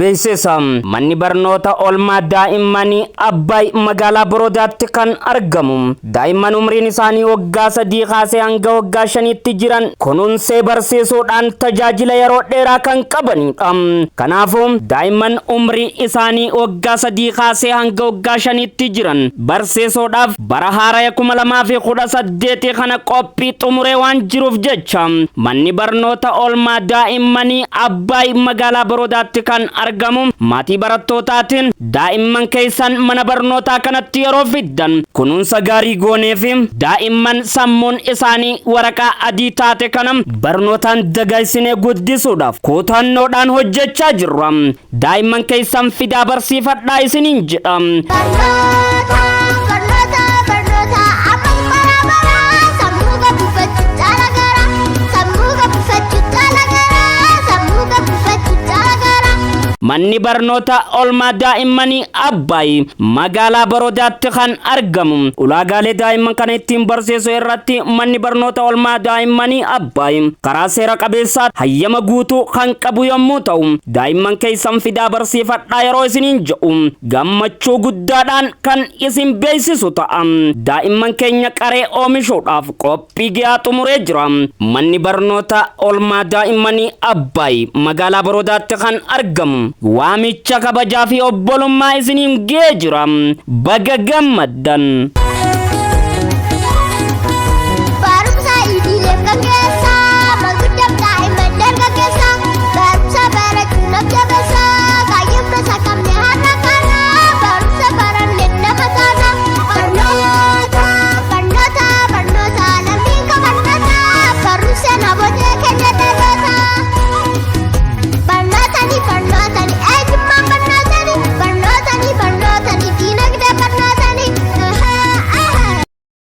Beeksisa. Manni barnoota oolmaa daa'immanii Abbaay magaalaa Boroodaatti kan argamu. Daa'imman umriin isaanii waggaa 3 kaasee hanga waggaa 5tti jiran kunuunsee barsiisuudhaan tajaajila yeroo dheeraa kan qabanidha. Kanaafuu daa'imman umrii isaanii waggaa 3 kaasee hanga waggaa 5tti jiran barsiisuudhaaf bara haaraya 2018 kana qophii xumuree waan jiruuf jecha manni barnoota oolmaa daa'immanii Abbaay magaalaa Boroodaatti kan argamu maatii barattootaatiin daa'imman keessan mana barnootaa kanatti yeroo fiddan kunuunsa gaarii goonee fi daa'imman sammuun isaanii waraqaa adii taate kana barnootaan dagaagsinee guddisuudhaaf kutannoodhaan hojjechaa jirra. Daa'imman keessan fidaa barsiifadhaa isiniin jedha. Barnoota, barnoota, barnoota, ammas bara bara, sammuu gabbifachuu caala gara, sammuu gabbifachuu caala gara, sammuu gabbifachuu caala gara. Manni barnoota oolmaa daa'immanii Abbaay magaalaa Boroodaatti kan argamu. Ulaagaalee daa'imman kana ittiin barsiisu irratti manni barnoota oolmaa daa'immanii Abbaay karaa seera qabeessaa hayyama guutuu kan qabu yommuu ta'u, daa'imman keessan fidaa barsiifadhaa yeroo isiniin jedhu gammachuu guddaadhaan kan isin beeksisu ta'a. Daa'imman keenya qaree oomishuudhaaf qophii gahaa xumuree jira. Manni barnoota oolmaa daa'immanii Abbaay magaalaa Boroodaatti kan argamu waamicha kabajaa fi obbolummaa isiniin ga'ee jira. Baga gammaddan.